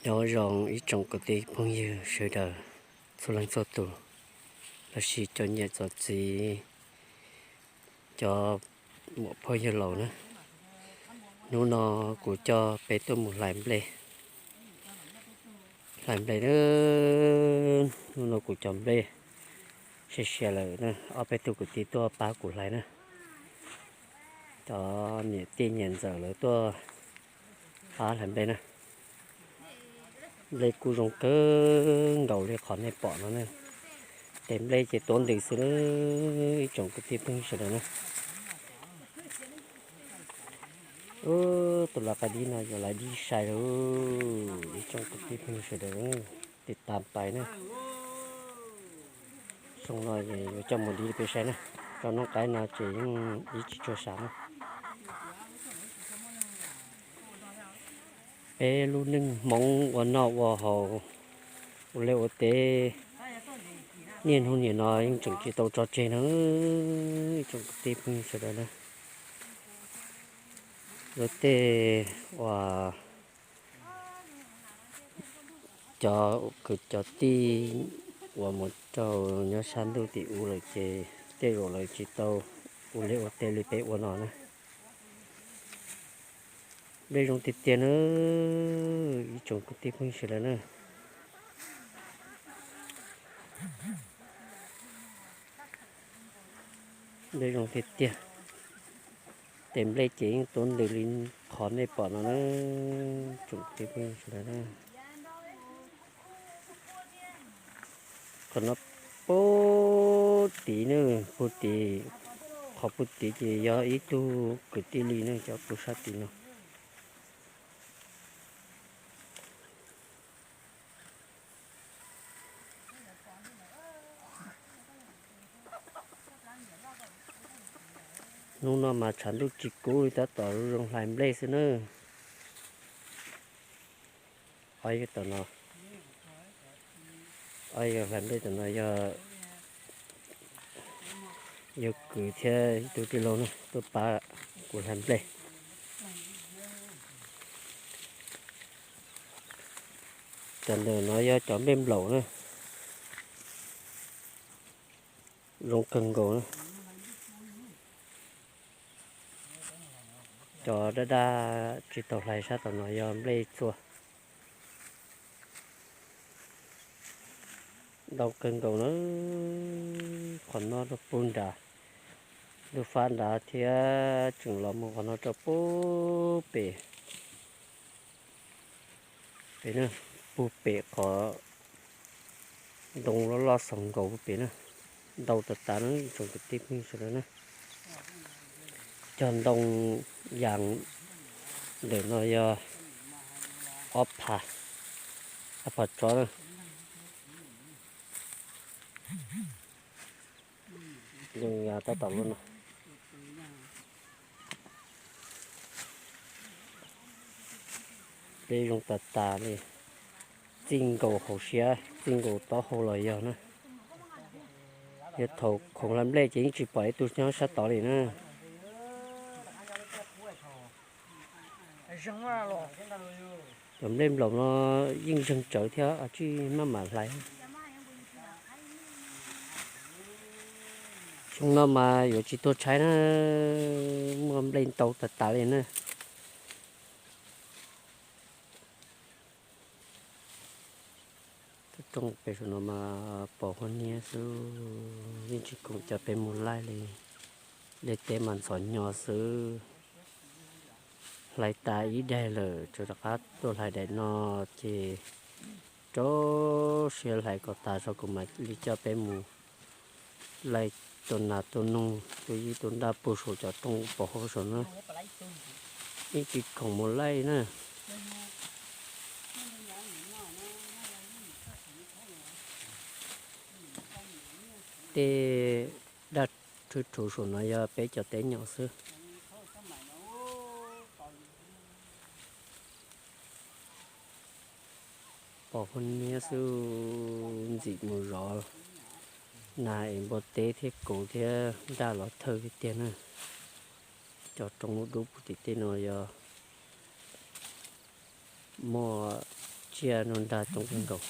Nyob zoo ib tsoom kwv tij phooj ywg sawv daws txhua leej txhua tus, los sis cov niam cov txiv, cov muam phauj yawg laus na. Hnub no kuv coj peb tuaj mus hlais nplej, hlais nplej na. Hnub no kuv cov nplej siav siav lawm na, ob peb tug kwv tij tuaj pab kuv hlais na. Cov niam tij niam ntxawm lawv tuaj pab hlais nplej na. Nplej kuj zoo kawg nkaus li qhov nej pom no na. Tes nplej ces tuav ntws xwb na, ib tsoom kwv tij phooj ywg sawv daws na. Tus lau qaib dib no yuav lawv dib sai lawm, ib tsoom kwv tij phooj ywg sawv daws, tes tas pais na. Xyoo no es yuav coj mus dib peb saib na, rau noj qaib no ces yeej dib tsis tshua sab na. Peb lub neej Hmoob ua noj ua haus, ua liaj ua teb, niaj hnub nim no yeej tseem tsis tau tso tseg na, ib tsoom kwv tij phooj ywg sawv daws na. Lawv tej uas cov kwv cov tij uas mus rau nyob sab ntuj tim ub lawm ces tej zaum lawv tsis tau ua liaj ua teb li peb ua no na. Nplej zoo tiag tiag na, ib tsoom kwv tij phooj ywg sawv daws na. Nplej zoo tiag tiag. Tes nplej ces yeej tuav ntws li qhov nej pom no na, tsoom kwv tij phooj ywg sawv daws na. Qhov no puag tid na, puag tid, qhov puag tid ces yog ib tug kwv tij li na, cov puag sab tid no. Hnub no mas tshav ntuj tsis kub li, tab tom zoo hlais nplej xwb na. Ob yawg tom no, ob yawg hlais nplej tom no yog yawg kwv thiab ib tug tij laug na, tuaj pab kuv hlais nplej. Cov ntawm no yog cov nplej nplaum na, zoo kawg nkaus na. Cov daj daj tsis tau hlais sab tom no yog nplej txua. Ntau kawg nkaus na, qhov no rau puag nrad, lub fab nrad thiab tseem los mus qhov no rau puag pem, pem na, puag pem qhov ntoo loj loj xaus nkaus puag pem na, ntau tas tas na, ib tsoom kwv tij phooj ywg sawv daws na. Cog ntoo yas ntawm no yog ob phav, ob phav tsov na. Ntoo yas tab tom luaj no. Nplej zoo tas tas li, txij nkaus hauv siab txij nkaus taub hau los yog na. Yog thaum khoom hlais nplej ces yeej tsis pom ib tug nyob sab tod li na. Cov nplej nplaum no yeej zeeg tsawv thiab, tsij maj mam hlais. Xyoo no mas yuav tsis tuag tshaib na, muaj nplej ntau tas tas li na. Rooj pem saum no mas pos huab niab xwb, yeej tsis khoom coj peb mus laij li. Liaj teb mas ntxhov nyo xwb. Hlais tas ib daim lawm, tseem rov qab tuaj hlais daim no, ces rau siab hlais kom tas tso kuv mam li coj peb mus laij tua nas tua noog tua yij tua ntaj puag saum cov rooj pos huab saum na. Yeej tsis khoom mus laij na. Tej daj rhwv rhuv saum no yog peb cov teb nyom xwb. Pos huab niab xwb, ntxim mus zov nas es npua teb thiab kauv thiab nraj los thawj tiag tiag na. Cov rooj lub dub puag tim tej no yog muaj Cia no nrag tsoom kawg nkaus.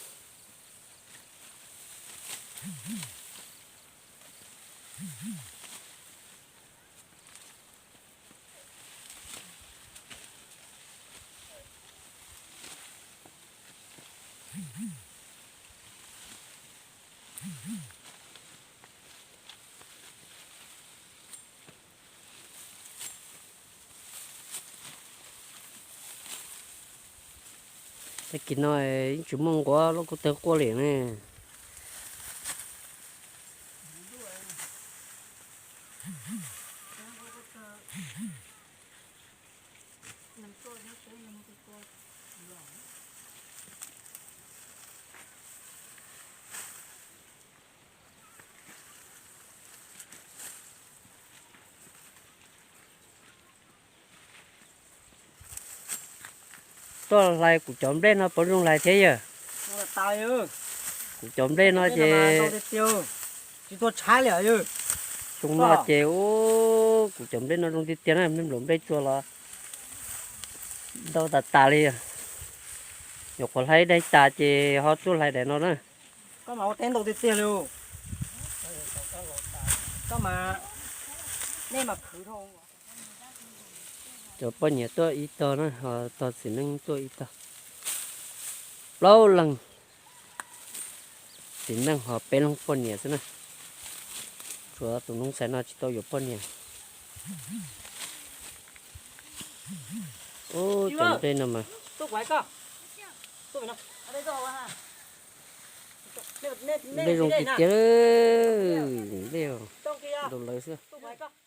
Tag kis no yeej tsis muaj nquab loj kub tawg quaj li ne. Tuaj hlais kuv cov nplej no puas zoo hlais thiab yawg? Kuv cov nplej no ces, tsis tuaj tshaib li yawg. Xyoo no ces ub, kuv cov nplej no zoo tiag tiag na, me nplaum nplej txua los ntau tas tas li. Nyuam qhuav hlais daim tas ces ho tuaj hlais daim no na. Koj mas ua teb ntau tiag tiag li. Koj mas, nej mas khwv dhau. Cov poj niam tuaj ib tog na, ho tog txiv neej tuaj ib tog. Plaub leeg txiv neej ho peb leeg poj niam xwb na. Tshuav tus Noov Xais no tsis tau yuav poj niam. Ub, cov nplej no mas, nplej zoo tiag tiag, nplej nrau lawv xwb.